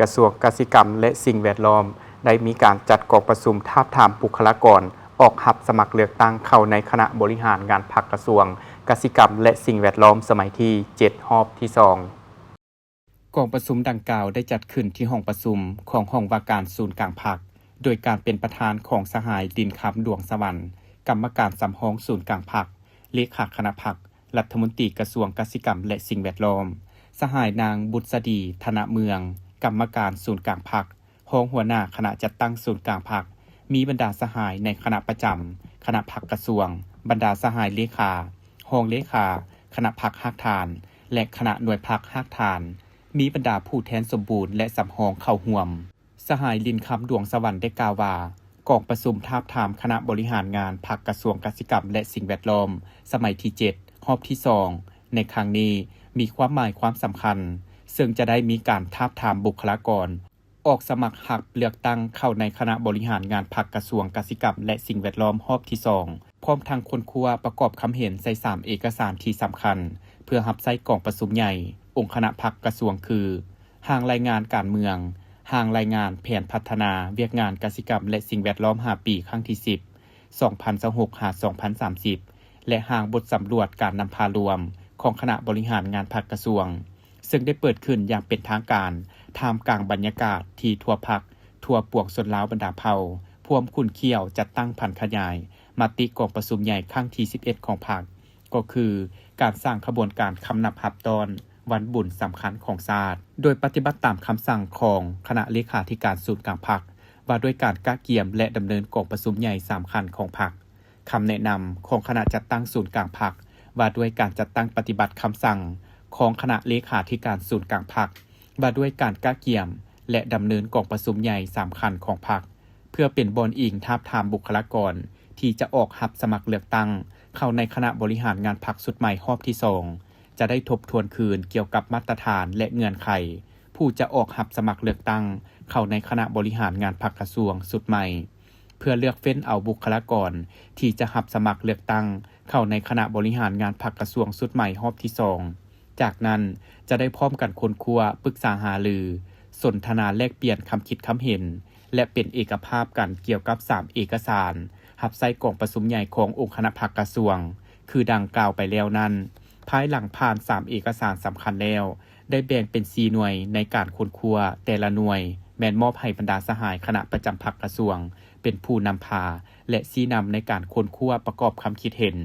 ກະຊວງກະສິກຳ ແລະ ສິ່ງແວດລ້ອມ ໄດ້ມີການຈັດກອງປະຊຸມທາບທາມບຸກຄະລາກອນອອກຮັບສະໝັກເລືອກຕັ້ງເຂົ້າໃນຄະນະບໍລິຫານງານພັກກະຊວງກະສິກຳ ແລະ ສິ່ງແວດລ້ອມ ສະໄໝທີເຈັດ ຮອບທີສອງ. ກອງປະຊຸມດັ່ງກ່າວໄດ້ຈັດຂຶ້ນທີ່ຫ້ອງປະຊຸມຂອງຫ້ອງວ່າການສູນກາງພັກ ໂດຍການເປັນປະທານຂອງສະຫາຍ ດິນຄຳ ດວງສະຫວັນ ກຳມະການສຳຮອງສູນກາງພັກ, ເລຂາຄະນະພັກ, ລັດຖະມົນຕີກະຊວງກະສິກຳ ແລະ ສິ່ງແວດລ້ອມ, ສະຫາຍ ນາງ ບຸດສະດີ ທະນະເມືອງ ກຳມະການສູນກາງພັກ, ຮອງຫົວໜ້າຄະນະຈັດຕັ້ງສູນກາງພັກ, ມີບັນດາສະຫາຍໃນຄະນະປະຈຳຄະນະພັກກະຊວງ, ບັນດາສະຫາຍເລຂາ, ຮອງເລຂາຄະນະພັກຮາກຖານ ແລະ ຄະນະໜ່ວຍພັກຮາກຖານ, ມີບັນດາຜູ້ແທນສົມບູນ ແລະ ສຳຮອງເຂົ້າຮ່ວມ. ສະຫາຍ ລິນຄຳ ດວງສະຫວັນ ໄດ້ກ່າວວ່າ ກອງປະຊຸມທາບທາມຄະນະບໍລິຫານງານພັກກະຊວງກະສິກຳ ແລະ ສິ່ງແວດລ້ອມ ສະໄໝທີເຈັດ ຮອບທີສອງ ໃນຄັ້ງນີ້ ມີຄວາມໝາຍຄວາມສຳຄັນ ເຊິ່ງຈະໄດ້ມີການທາບທາມບຸກຄະລາກອນ ອອກສະໝັກຮັບເລືອກຕັ້ງເຂົ້າໃນຄະນະບໍລິຫານງານພັກກະຊວງກະສິກຳ ແລະ ສິ່ງແວດລ້ອມຮອບທີສອງ ພ້ອມທັງຄົ້ນຄວ້າປະກອບຄຳເຫັນໃສ່ສາມເອກະສານທີ່ສຳຄັນ ເພື່ອຮັບໃຊ້ກອງປະຊຸມໃຫຍ່ອົງຄະນະພັກກະຊວງຄື ຮ່າງລາຍງານການເມືອງ, ຮ່າງລາຍງານແຜນພັດທະນາວຽກງານກະສິກຳ ແລະ ສິ່ງແວດລ້ອມຫ້າປີ ຄັ້ງທີສິບ ສອງພັນຊາວຫົກ ຫາ ສອງພັນສາມສິບ ແລະ ຮ່າງບົດສຳຫຼວດການນຳພາລວມຂອງຄະນະບໍລິຫານງານພັກກະຊວງ ເຊິ່ງໄດ້ເປີດຂຶ້ນຢ່າງເປັນທາງການ ທ່າມກາງບັນຍາກາດທີ່ທົ່ວພັກ, ທົ່ວປວງຊົນລາວບັນດາເຜົ່າ ພວມຂຸ້ນຂ້ຽວຈັດຕັ້ງຜັນຂະຫຍາຍມະຕິກອງປະຊຸມໃຫຍ່ຄັ້ງທີສິບເອັດຂອງພັກ ກໍຄືການສ້າງຂະບວນການຄຳນັບຮັບຕ້ອນວັນບຸນສຳຄັນຂອງຊາດ, ໂດຍປະຕິບັດຕາມຄຳສັ່ງຂອງຄະນະເລຂາທິການສູນກາງພັກ ວ່າດ້ວຍການກະກຽມ ແລະ ດຳເນີນກອງປະຊຸມໃຫຍ່ສາມຂັ້ນຂອງພັກ, ຄຳແນະນຳຂອງຄະນະຈັດຕັ້ງສູນກາງພັກ ວ່າດ້ວຍການຈັດຕັ້ງປະຕິບັດຄຳສັ່ງຂອງຄະນະເລຂາທິການສູນກາງພັກ ວ່າດ້ວຍການກະກຽມ ແລະ ດຳເນີນກອງປະຊຸມໃຫຍ່ສາມຂັ້ນຂອງພັກ ເພື່ອເປັນບ່ອນອີງທາບທາມບຸກຄະລາກອນທີ່ຈະອອກຮັບສະໝັກເລືອກຕັ້ງເຂົ້າໃນຄະນະບໍລິຫານງານພັກຊຸດໃໝ່ຮອບທີສອງ ຈະໄດ້ທົບທວນຄືນກ່ຽວກັບມາດຕະຖານ ແລະ ເງື່ອນໄຂ ຜູ້ຈະອອກຮັບສະໝັກເລືອກຕັ້ງເຂົ້າໃນຄະນະບໍລິຫານງານພັກກະຊວງຊຸດໃໝ່ ເພື່ອເລືອກເຟ້ນເອົາບຸກຄະລາກອນທີ່ຈະຮັບສະໝັກເລືອກຕັ້ງເຂົ້າໃນຄະນະບໍລິຫານງານພັກກະຊວງຊຸດໃໝ່ຮອບທີສອງ. ຈາກນັ້ນຈະໄດ້ພ້ອມກັນຄົ້ນຄວ້າ, ປຶກສາຫາລື, ສົນທະນາແລກປ່ຽນຄຳຄິດຄຳເຫັນ ແລະ ເປັນເອກະພາບກັນກ່ຽວກັບສາມເອກະສານຮັບໃຊ້ກອງປະຊຸມໃຫຍ່ຂອງອົງຄະນະພັກກະຊວງ ຄືດັ່ງກ່າວໄປແລ້ວນັ້ນ. ພາຍຫຼັງຜ່ານສາມເອກະສານສຳຄັນແລ້ວ ໄດ້ແບ່ງເປັນສີ່ໜ່ວຍໃນການຄົ້ນຄວ້າ, ແຕ່ລະໜ່ວຍແມ່ນມອບໃຫ້ບັນດາສະຫາຍຄະນະປະຈຳພັກກະຊວງເປັນຜູ້ນຳພາ ແລະ ຊີ້ນຳໃນການຄົ້ນຄວ້າປະກອບຄຳຄິດເຫັນ.